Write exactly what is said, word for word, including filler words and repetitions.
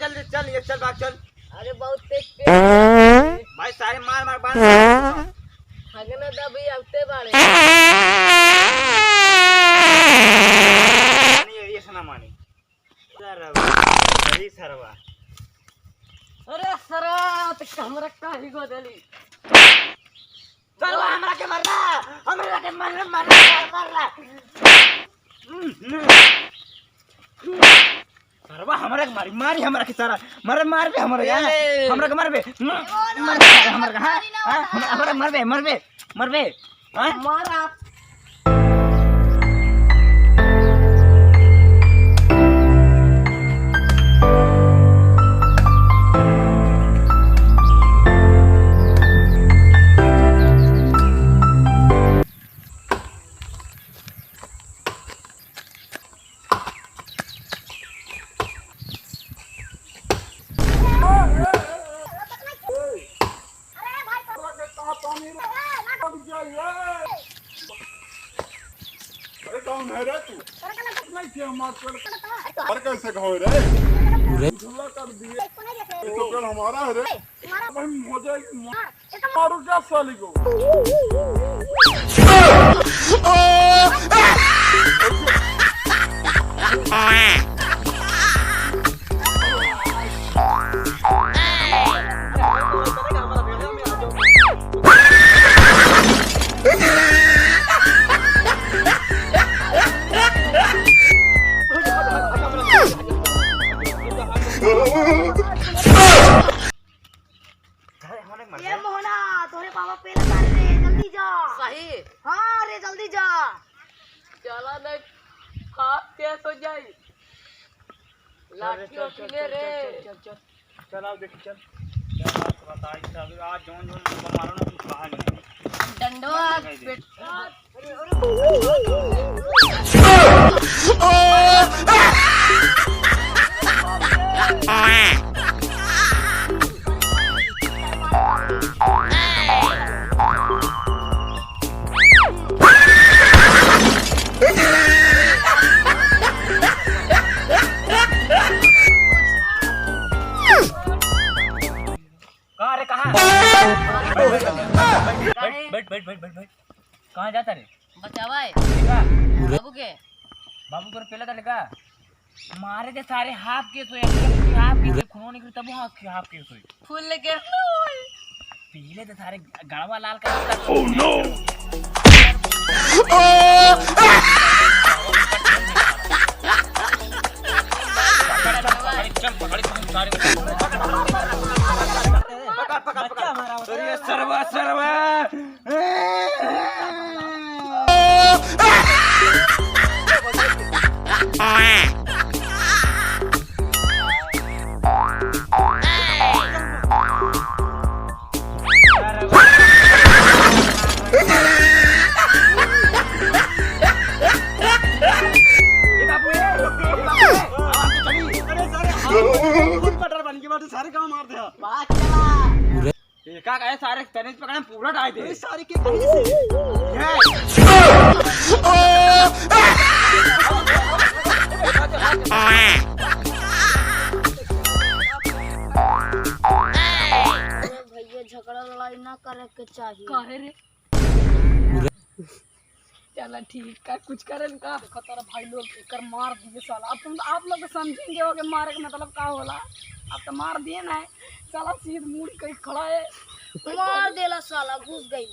चल, चल, ये चल, भाग, चल। अरे, बहुत तेज पेट है। भाई, सारे मार, मार, बांध। हगना दबी आउते बाड़े। मानी, ये से ना मानी। सरवा, अरे सरवा। अरे सरवा, तो हमरा काहे को देली? सरवा, हमरा के मरना, हमरा के मरना, मरना, मरना। सरवा, हमरा के मारी, मारी हमरा के सारा, मारे, मारबे हमरा के, हाँ? ए। हमरा के मारबे, मारबे हमरा के, हाँ? हाँ? हमरा, हमरा मरबे, मरबे, मरबे, हाँ? मारा। अरे कौन है रे तू? नहीं थे हमारे पेड़। अरे कैसे खाओ रे? झूला कर दिए। ये तो पेड़ हमारा है रे। भाई, हो जाए। मारो क्या साली को? ये मोहना, तोरे बाबा पेला तारे रे, जल्दी जा। सही? हाँ रे, जल्दी जा। चला न, हाथ कैस हो जाई। लाठी चल, उठी चल, ले चल, रे। चल, चल, चल, चल। चल, आओ, देखी, चल। क्या बात बताई, सब आज जौन, जौन मुझको मारो ना, कुछ कहा नहीं। डंडवा, नहीं दे। बेटा। कहाँ रे, कहाँ? बैठ, बैठ, बैठ, बैठ, बैठ। कहाँ जाता रे? बचावा है। ठीक है। बाबू के? बाबू तोर पेला था लगा? मारे थे सारे हाफ केस होए, हाफ केस होए, खूनो निकले तब हाफ, हाफ केस होए। फूल लेके पीले थे सारे गड़वा लाल कर। Oh no! चल, पकड़, पकड़, सारे। पकड़, पकड़, पकड़। अरे सरवा, सरवा। सारे गाँव मार दे। एका कहे सारे तने पकड़े पूरा डाल दे। अरे सारे के कहीं से? ये। भैया झगड़ा लड़ाई ना करे के चाहिए। काहे रे? चला ठीक का, कुछ करन का? देखो तारा भाई लोग एकर मार दिए साला। अब तुम, आप लोग तो समझेंगे हो कि मारे के मतलब का होला। अब तो मार दिए ना है साला, सीध मूड़ी कहीं खड़ा है। मार देला साला, घुस गई।